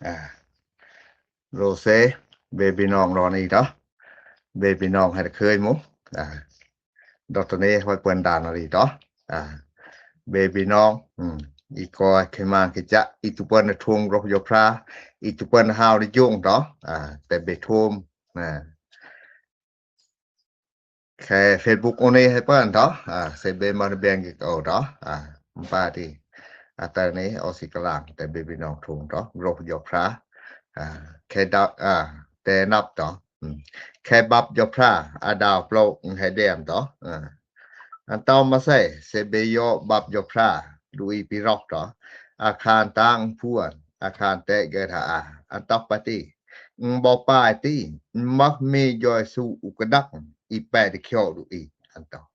ອ່າ ໂລເຊ ເບບີນ້ອງຣອນີເນາະ ເບບີນ້ອງໃຫ້ເຄີຍໝູ່ ອ່າ ດອກເຕີເນ ໄວ້ເປີນດານາລີເນາະ ອ່າ ເບບີນ້ອງ ອືມ ອີກອຍເຄມານເຄຈະ ອີກຕຸເປີນນະທຸງໂຣບຢອກພຣາ ອີກຕຸເປີນນະຮາວນະຍຸງເນາະ ອ່າ ແຕ່ເບໂທມ ອ່າ ແຄ່ເຟສບຸກໂອເນໃຫ້ເພິ່ນເນາະ ອ່າ ເຊເບມາແບງກິກໂອເນາະ ອ່າ ມາປາຕີ ອາຕາເນ ອອຊິກະລາງ ແຕ່ເບບີນ້ອງທຸງເນາະ ໂຣບຢອກພຣາ ອ່າ ແຄ່ດາ ອ່າ ແຕ່ນັບເນາະ ອືມ ແຄ່ບັບຢອກພຣາ ອາດາວໂປຣງໃຫ້ແດມເນາະ ອ່າ ອັນຕອມມາເຊ ເຊເບໂຍ ບັບຢອກພຣາ ດູອີປີຣອກເນາະ ອາຄານຕາງພວນ ອາຄານແຕະເກີດຫາອາ ອັນຕອກປາຕີ ອືມ ບໍ່ປາຍຕີ ມັກມີຢອຍຊູອຸກະດັກ ອີແປດຂຽວດູອີ ອັນຕອກ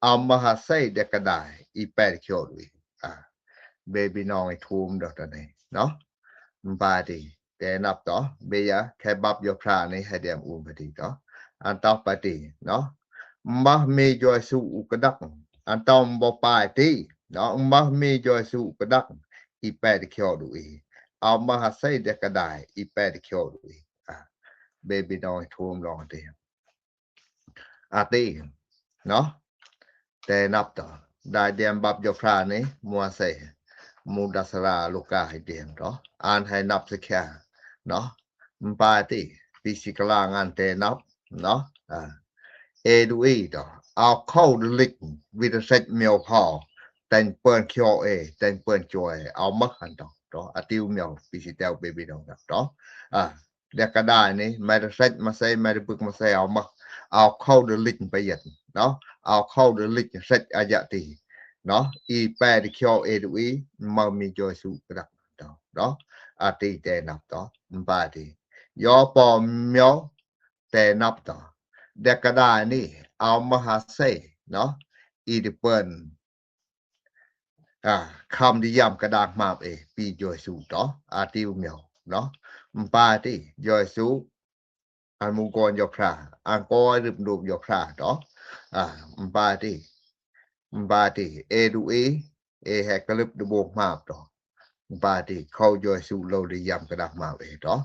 ອຳມະຫາໄຊເດກະດາຍ ອີແປດຂຽວດູອີ ອ່າ ເບບີນ້ອງໄອທູມດອກຕາເນເນາະ ບາດີ ແຕ່ນັບຕໍ່ ເບຍາ ແຄ່ບັບຢອກພຣານີ້ ໃຫ້ແດມອູມບາດີຕໍ່ ອັນຕອກປາຕີເນາະ ມັກມີຢອຍຊູອຸກະດັກ ອັນຕອມບໍ່ປາຍຕີເນາະ ມັກມີຢອຍຊູອຸກະດັກ ອີແປດຂຽວດູອີ ອຳມະຫາໄຊເດກະດາຍ ອີແປດຂຽວດູອີ ອ່າ ເບບີນ້ອງໄອທູມລອງຕີ ອາຕີເນາະ ແຕ່ນັບຕໍ່ ໄດ້ດຽມບັບຢອກພຣານີ້ ມົວເຊ ມຸດາສະລາໂລກາໃຫ້ດຽມຕໍ່ ອ່ານໃຫ້ນັບສະແຄເນາະ ມປາຕີ ປີຊິກະລາງານແຕ່ນັບເນາະ ອ່າ ເອດູອີຕໍ່ ເອົາເຂົ້າດລິກ ວິດເຊັດມຽວພໍ ແຕ່ງເປີ້ນຂຽວເອ ແຕ່ງເປີ້ນຈວຍ ເອົາໝົດຫັ້ນຕໍ່ ອາຕິວມຽວ ປີຊິແຕວເບບີນ້ອງຕໍ່ ອ່າ ແລະກະດາຍນີ້ ໄມຕະເຊັດມາເຊ ໄມຕະບຶກມາເຊ ເອົາມາ ເອົາເຂົ້າດລິກໄປເຢັນເນາະ ເອົາເຂົ້າດລິກເຊັດອາຍະຕີເນາະ ອີແປດຂຽວເອດູອີ ມາມີຈອຍສຸກະດັກເນາະ ອາຕີແຕ່ນັບຕໍ່ ມປາຕີ ຍອປອມມຽວ ແຕ່ນັບຕໍ່ ແລະກະດາຍນີ້ ເອົາມາຫາເຊເນາະ ອີດິເປິນ ອ່າ ຄຳນິຍາມກະດາກມາບເອ ປີຢອຍສຸຕໍ່ ອາຕິວມຽວເນາະ ມປາຕິ ຢອຍສຸ ອັນມຸງກອນຢອກພຣາ ອັນກອຍລຶບດູບຢອກພຣາຕໍ່ ອ່າ ມປາຕິ ມປາຕິ ເອດູເອ ເອແຮກກະລຶບດູໂບກມາບຕໍ່ ມປາຕິ ເຂົ້າຢອຍສຸໂລລິຍາມກະດາກມາບເອຕໍ່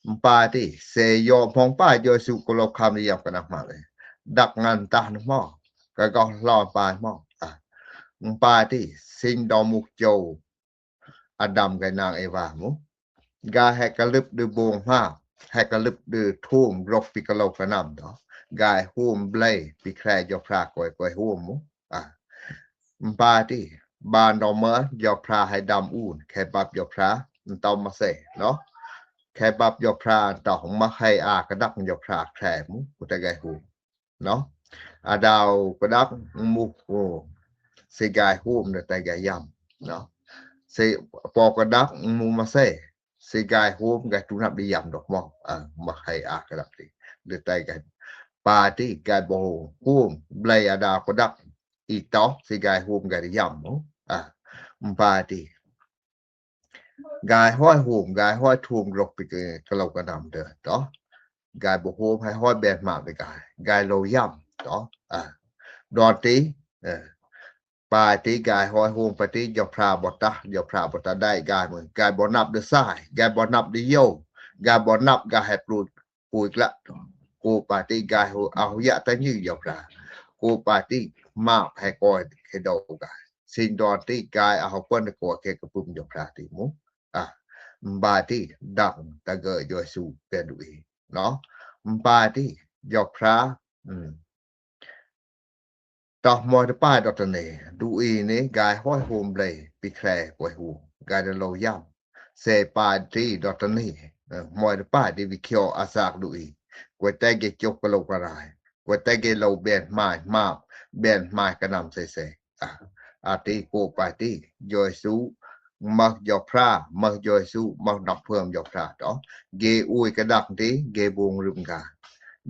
ມປາຕິ ເຊຢອມຮອງປາຢອຍສຸກະໂລຄຳນິຍາມກະດາກມາບເອ ດັກງານຕານມອ ກະກໍລອນປາຍມອ ອ່າ ມປາຕິ ຊິງດໍມຸກໂຈ ອາດຳກະນາງເອວາໝູ ກາແຮກກະລຶບດືບວງມາ ແຮກກະລຶບດືທູມລົກປິກະໂລກະນຳດອ ກາຍໂຮມເບລຍ ປິແຄຢອກພຣາກອຍກອຍໂຮມໝູ ອ່າ ມປາຕິ ບານດອມເມີຢອກພຣາໃຫ້ດຳອູນ ແຄບັບຢອກພຣາ ມຕອມມາເຊເນາະ ແຄບັບຢອກພຣາຕອງມາໃຫ້ອາກະດັກຢອກພຣາແຄໝູ ກູແຕກາຍໂຮມ ເນາະ ອາດາວກະດັກໝູໂຮ ຊິກາຍໂຮມເດີແຕ່ກາຍຢາມເນາະ ຊິປອກະດັກໝູມາເຊ ຊິກາຍໂຮມກາຍຕູນັບໄດ້ຢາມດອກໝໍ ເອີ ມາໃຫ້ອາກະດັກຕິເດີແຕ່ກາຍປາຕິກາຍບໍ່ໂຮມ ເບລຍອາດາວກະດັກ ອີຕອກຊິກາຍໂຮມກາຍໄດ້ຢາມເນາະ ອາ ມປາຕິ ກາຍຫ້ອຍໂຮມ ກາຍຫ້ອຍທຸມລົກປິກະໂລກະນຳເດີຕໍ່ ກາຍບໍ່ໂຮມໃຫ້ຫ້ອຍແບນມາໄປກາຍ ກາຍໂລຢາມຕໍ່ ອາ ດອນຕິ ເອີ ປາຕິ ກາຍຫ້ອຍໂຮມປາຕິ ຢອກພຣາບໍ່ຕາ ຢອກພຣາບໍ່ຕາໄດ້ ກາຍເໝືອນ ກາຍບໍ່ນັບເດີຊາຍ ກາຍບໍ່ນັບເດີໂຍ ກາຍບໍ່ນັບ ກາຍໃຫ້ປູດ ປູດກະ ໂກປາຕິ ກາຍອາຫຸຍະຕະຍືຢອກພຣາ ໂກປາຕິ ມາບໃຫ້ກອຍເຄໂດກາຍ ຊິນດອນຕິ ກາຍອາຫຸປະນະໂກເຄກະປຶມຢອກພຣາຕິໝູ ອາ ມບາຕິ ດັງຕະເກີຍໂຍຊູເປນດຸອີເນາະ ມບາຕິ ຢອກພຣາ ອືມ ຕອກມອຍຕະປາຍດອກຕະເນ ດຸອີເນ ກາຍຫ້ອຍໂຮມເບລຍ ປິແຄກວຍໂຮມ ກາຍດະໂລຢາມ ເຊປາຍຕີດອກຕະເນ ເອີ ມອຍຕະປາຍດີວິຄຽວອາສາກດຸອີ ກວຍແຕກເກຈົກກະໂລກະລາຍ ກວຍແຕກເກໂລແບນມາຍມາບ ແບນມາຍກະນຳເຊເຊ ອາ ອາຕິໂກປາຕິ ຢອຍສຸ ມັກຢອກພຣາ ມັກຢອຍສຸ ມັກນັກເພີ່ມຢອກພຣາຕອ ເກອຸຍກະດັກຕິ ເກບຸງລຶມກາ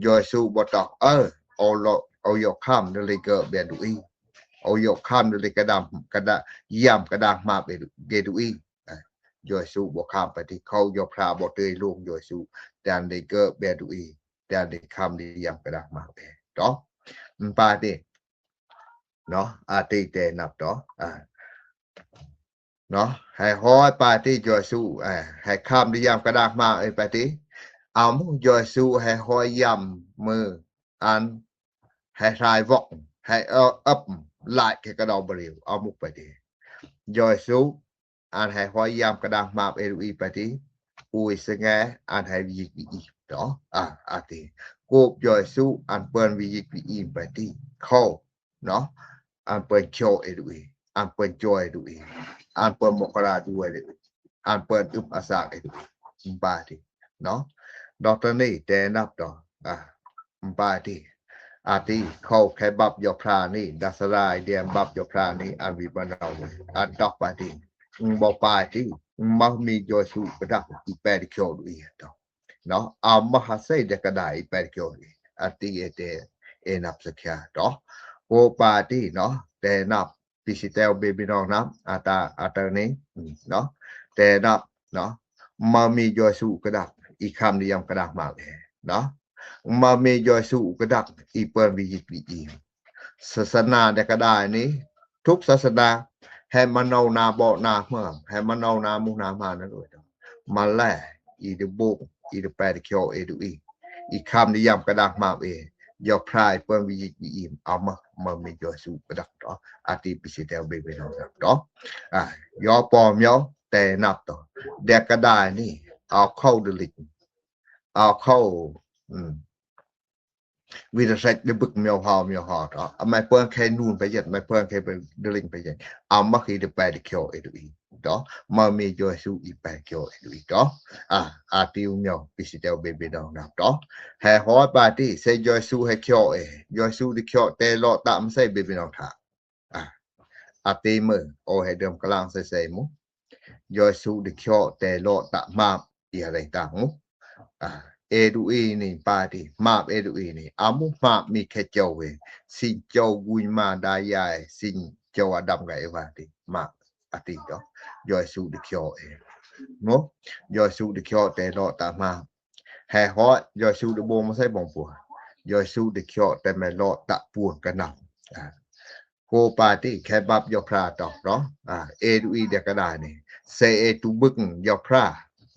ຢອຍສຸບໍ່ຕອກ ເອີ ເອົາໂລ ເອົາຢອກຄຳເດລິເກີແບນດຸອີ ເອົາຢອກຄຳເດລິກະດຳ ກະດາ ຢາມກະດາກມາເບ ເກດຸອີ ຢອຍສຸບໍ່ຄຳປາຕິ ເຂົາຢອກພຣາບໍ່ເຕີຍໂລງຢອຍສຸ ແຕນເດເກີແບນດຸອີ ແຕນເດຄຳເດຢາມກະດາກມາເບຕອ ມປາຕິ ເນາະ ອາຕິເຕນັບຕໍ່ ອາ ເນາະ ໃຫ້ຮ້ອຍປາຕີ ຢອຍຊູ ເອີ ໃຫ້ຄຳນິຍາມກະດາກມາເອີຍປາຕີ ເອົາ ຢອຍຊູ ໃຫ້ຮ້ອຍຢາມມື ອັນ ໃຫ້ທາຍວອກ ໃຫ້ເອີ ເອິບ ລາຍແຄກະດອບເບລິວ ເອົາມຸກປາຕີ ຢອຍຊູ ອັນໃຫ້ຮ້ອຍຢາມກະດາກມາເອດູອີປາຕີ ອຸຍສະແງ ອັນໃຫ້ວິຢິກວິອີ ເນາະ ອາ ອາຕີ ໂກບຢອຍຊູ ອັນເປີ້ນວິຢິກວິອີປາຕີ ເຂົ້າ ເນາະ ອັນເປີ້ນຂຽວເອດູອີ ອັນເປີ້ນຈອຍເອດູອີ ອັນເປີ້ນມົກກະລາຈອຍເອດູອີ ອັນເປີ້ນອຶບອາສາເອດູອີ ປາຕີ ເນາະ ດອກເຕີນີ້ແຕ່ນັບດອກ ອາ ປາຕີ ອາຕີ ເຂົ້າແຄ່ບັບຢອກພຣານີ້ ດັດສະລາຍແດມບັບຢອກພຣານີ້ ອັນວິມານອງ ອັນດອກປາຕີ ບໍ່ປາຕີ ມາມີຢອຍຊູກະດັກ ອີແປດິຂຽວເອດູອີ ເນາະ ອາມະຫາໄຊເດກະດາ ອີແປດິຂຽວເອດູອີ ອາຕີ ເອເຕ ເອນັບສະຂຽ ເນາະ ໂກປາຕີ ເນາະ ແຕ່ນັບ ປີຊິແຕວເບບີນ້ອງນຳ ອາຕາ ອາເຕີນີ້ ເນາະ ແຕ່ນັບ ເນາະ ມາມີຢອຍຊູກະດັກ ອີຄຳນິຍາມກະດາກມາເອ ເນາະ ມາມີຢອຍຊູກະດັກ ອີເປີ້ນວິຢິກວິອີ ສາສະໜາໃດກະດາຍນີ້ ທຸກສາສະໜາ ແຮ່ມາເນົາໜ້າເບາະໜ້າເມືອງ ແຮ່ມາເນົາໜ້າໝູ່ໜ້າມານັ້ນໂດຍ ມາແລ ອີດະໂບງ ອີດະແປດຂຽວເອດູອີ ອີຄຳນິຍາມກະດາກມາເອ ຢອກພຣາຍເປີ້ນວິຢິກວິອີ ເອົາມາ ມາມີຢອຍຊູກະດັກ ເນາະ ອາຕິປິຊິແຕວເບບີນ້ອງນຳ ເນາະ ອາ ຢໍປອມຢໍ ແຕ່ນັບຕໍ່ ແດກະດາຍນີ້ ເອົາເຂົ້າດະລິງ ເອົາເຂົ້າ ອືມ ວິລະເຊັກ ດະບຶກ ມຽວຮາວ ມຽວຮາວ ເນາະ ອາມາເປີ້ນແຄ່ນູນໄປເຢັດ ມາເປີ້ນແຄ່ເປັນດະລິງໄປເຢັດ ອາມາຄີດະແປດຂຽວເອດູອີ ເນາະ ມາມີຢອຍຊູອີແປດຂຽວເອດູອີ ເນາະ ອາ ອາຕິວມຽວ ປີຊິແຕວເບບີນ້ອງນຳ ເນາະ ແຮ່ຮ້ອຍປາຕີ ເຊຢອຍຊູແຮ່ຂຽວເອ ຢອຍຊູດີຂຽວ ແຕ່ເລາະຕະມາເຊເບບີນ້ອງທາ ອາ ອາຕີມື ໂອ ໃຫ້ເດີມກະລາງໃສ່ເຊໝູ ຢອຍຊູດິຂຽວ ແຕ່ເລາະຕະມາບ ອີຫາໄລຕາງ ອາ ເອດູອີນີ້ປາຕີ ມາບເອດູອີນີ້ ອາມຸມາບມີແຄ່ເຈົ້າເວ ຊິງເຈົ້າກຸຍມາດາຍາຍ ຊິງເຈົ້າອາດຳກະເອວາຕິ ມາບອາຕິດອກ ຢອຍຊູດິຂຽວເອ ໂນ ຢອຍຊູດິຂຽວ ແຕ່ເລາະຕະມາບ ແຮ່ຮ້ອຍ ຢອຍຊູດິໂບງມາໃສ່ບອງປົວ ຢອຍຊູດິຂຽວ ແຕ່ແມ່ເລາະຕະປວງກະນຳ ອາ ໂກປາຕີ ແຄ່ບັບຢອກພຣາຕໍ່ເນາະ ອາ ເອດູອີເດກະດາຍນີ້ ເຊເອຕູບຶງຢອກພຣາ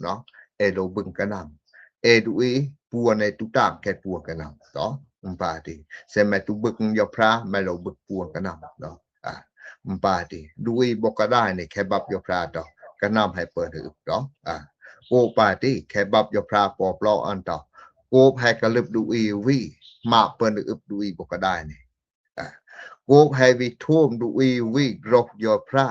ເນາະ ເອໂລບຶງກະນຳ ເອດູອີ ປວນເອຕູຕາມ ແຄ່ປວນກະນຳເນາະ ປາຕີ ເຊແມ່ຕູບຶງຢອກພຣາ ແມ່ໂລບຶງປວນກະນຳເນາະ ອາ ປາຕີ ດູອີບົກກະດາຍນີ້ ແຄ່ບັບຢອກພຣາຕໍ່ ກະນຳໃຫ້ເປີ້ນອຶບເນາະ ອາ ໂກປາຕີ ແຄ່ບັບຢອກພຣາ ປອປອອັນຕໍ່ ໂກບໃຫ້ກະລຶບດູອີວີ ມາບເປີ້ນອຶບດູອີບົກກະດາຍນີ້ ອາ ໂກບໃຫ້ວິໂທມດູອີວີ ກຣອກຢອກພຣາ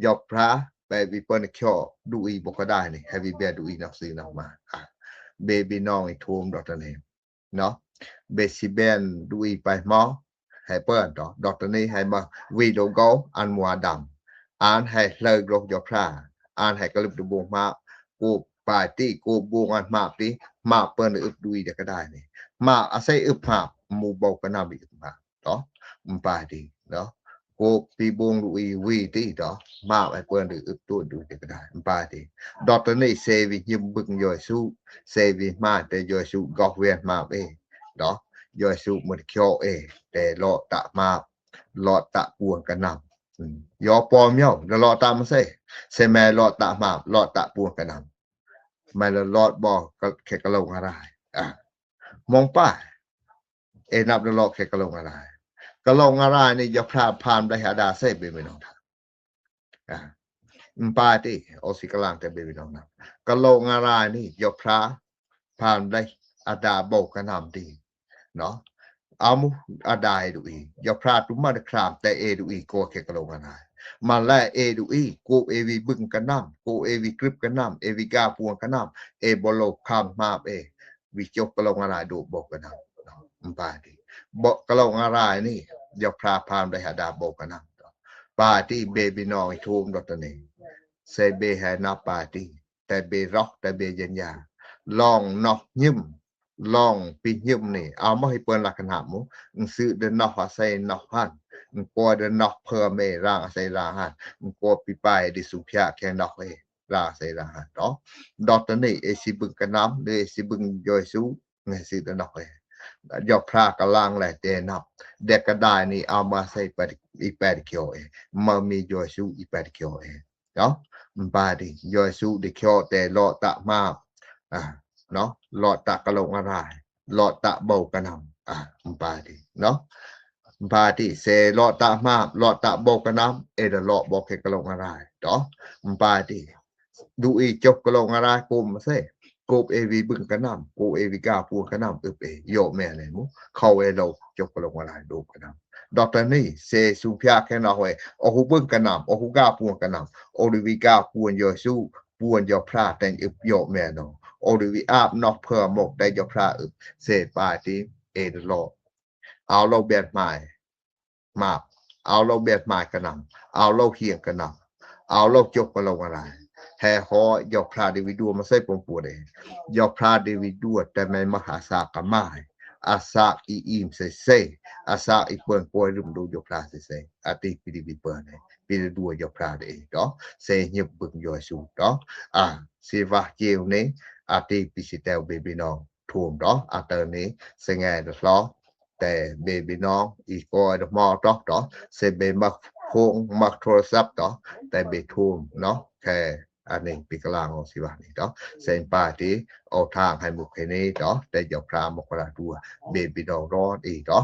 ຢອກພຣາ ແປວິເປີ້ນຂຽວ ດູອີບົກກະດາຍນີ້ ໃຫ້ວິເບຍດູອີນອກຊີນອກມາ ອາ ເບບີນ້ອງອີໂທມດອກຕະເນ ເນາະ ເບຊີແບນດູອີໄປໝໍ ໃຫ້ເປີ້ນດອກ ດອກຕະນີໃຫ້ມາວີໂລໂກ ອັນໝວດຳ ອ່ານໃຫ້ເລີກໂລກຢອກພຣາ ອ່ານໃຫ້ກະລຶບດຸບົງມາ ໂກບປາຍຕີ ໂກບບົງອັນມາບຕີ ມາບເປີ້ນອຶບດຸຍເດກະດາຍນີ້ ມາບອາໄສອຶບມາບ ໝູ່ເບົາກະນຳອີກມາເນາະ ປາຍຕີເນາະ ໂກບປີບົງດຸຍວີຕີເນາະ ມາບໃຫ້ເປີ້ນອຶບຕຸນດຸຍເດກະດາຍ ປາຍຕີ ດອກຕະນີເຊວິຍິມບຶງຢອຍຊູ ເຊວິມາແຕ່ຢອຍຊູ ກອກວຽນມາບເອ ເນາະ ຢອຍຊູມື້ຂຽວເອ ແຕ່ເລາະຕະມາບ ເລາະຕະປວງກະນຳ ຢໍປອມເຍົາ ເລາະຕະມາເຊ ເຊແມເລາະຕະມາບ ເລາະຕະປວງກະນຳ ແມລະລອດບໍ່ ແຂກກະໂລງອາລາຍ ອາ ມອງປາຍ ເອນັບເລາະແຂກກະໂລງອາລາຍ ກະໂລງອາລາຍນີ້ ຢາພາຜ່ານໄດ້ຫາດາເຊເບເມນອງທາ ອາ ມປາຍຕິ ໂອຊິກະລາງແຕ່ເບເມນອງນຳ ກະໂລງອາລາຍນີ້ ຢາພາ ພານໄດ້ອາດາເບົາກະນຳຕິ ເນາະ ອາມຸອາດາເອດຸອີ ຢາພາຕຸມາດະຄາມ ແຕ່ເອດຸອີ ໂກເຄກະໂລງອານາຍ ມາແລເອດຸອີ ໂກເອວິບຶງກະນຳ ໂກເອວິກຣິບກະນຳ ເອວິກາປວງກະນຳ ເອບໍໂລຄາມມາບເອ ວິຈົກກະໂລງອານາຍ ໂດເບົາກະນຳ ມປາຍຕິ ເບົາກະໂລງອານາຍນີ້ ຢາພາພານໄດ້ອາດາເບົາກະນຳ ປາຍຕິເບບີນ້ອງອີໂທມດອກຕະເນ ເຊເບແຮນາປາຍຕິ ແຕ່ເບຣອກ ແຕ່ເບຢັນຍາ ລອງນອກຍິມ ລອງປີຍິມນີ້ ເອົາມາໃຫ້ເປີນລັກຂະນະໝູ່ ອື ຊື້ເດີນອກອາໄສນອກຫັ້ນ ອື ກວາເດີນອກເພີມເອ ລາງອາໄສລາງຫັ້ນ ອື ກວາປີປາຍດິສຸພຍາແຄງນອກເອ ລາງອາໄສລາງຫັ້ນເນາະ ດອກຕະນີ້ ເອຊິບຶງກະນຳ ຫຼື ເອຊິບຶງຢອຍຊູ ໃຫ້ຊື້ເດີນອກເອ ຢອກພາກະລາງແລແຕ່ນຳ ແດກກະດາຍນີ້ ເອົາມາໃສ່ປະ ອີແປດກຽວເອ ມາມີຢອຍຊູ ອີແປດກຽວເອ ເນາະ. ມາປາຕິ ຢໍເຢຊູໄດ້ເຄາະແຕ່ເລາະຕະມາບ ອາ ເນາະ ເລາະຕະກະໂລງອາລາຍ ເລາະຕະເບົາກະນຳ ອາ ມາປາຕິເນາະ. ມາປາຕິ ເຊເລາະຕະມາບ ເລາະຕະເບົາກະນຳ ເອດະເລາະບໍເຄກະໂລງອາລາຍ ເນາະ. ມາປາຕິ ດູອີຈົບກະໂລງອາລາຍ ໂກມເຊ ໂກບເອວີບຶງກະນຳ ໂກເອວີກາປວງກະນຳ ອຶບເອ ໂຍແມ່ເນໝູ ເຂົ້າເອໂລຈົບກະໂລງອາລາຍ ໂດກະນຳ ດອກຕານີ ເຊຊຸງພຽແຄນອເວ ໂອຫູບຶງກະນຳ ໂອຫູກາປວງກະນຳ ໂອລິວິກາປວນຢໍເຢຊູ ປວນຢໍພລາແຕງອຶບ ໂຍແມ່ເນ ໂອລິວິອາບນອກເພີມົກ ແຕງຢໍພລາອຶບ ເຊປາຕິ ເອດະເລາະ ເອົາໂລບຽດມາຍ ມາບ ເອົາໂລບຽດມາຍກະນຳ ເອົາໂລຮຽງກະນຳ ເອົາໂລຈົບກະໂລງອາລາຍ ແຮຮໍ ຢໍພລາເດວິດວມາໃສ່ປົມປົວເດ ຢໍພລາເດວິດວ ແຕ່ແມ່ນມະຫາສາກະມາຍ ອາສາກອີອີມເຊເຊ ອາສາກອີເປິງປ່ວຍລຶມດູຢໍພລາເຊເຊ ອາຕິປິລິວິເປິງເດ ປິລະດູຢໍພລາເດເອດອ ເຊຍືບບຶງຢໍເຢຊູດອ ອາ ຊິວາເຈວເນ ອາຕິປິຊິແຕວເບບີນອງ ໂທມດອ ອາເຕີເນ ສະແງດະຊອ ແຕ່ເບບີນອງ ອີກອຍດອກມໍຕອກດອ ເຊເບມັກໂພງມັກໂທລະສັບດອ ແຕ່ເບໂທມເນາະ ແຄ່ອັນນີ້ປີກະລາງອອກຊິວານີ້ດອ ເຊນປາຕີ ອອກທາງໃຫ້ມຸກເຄນີດອ ແຕ່ຢອກພຣາມົກກະລາຕົວ ເບບີນອງຮ້ອນອີກດອ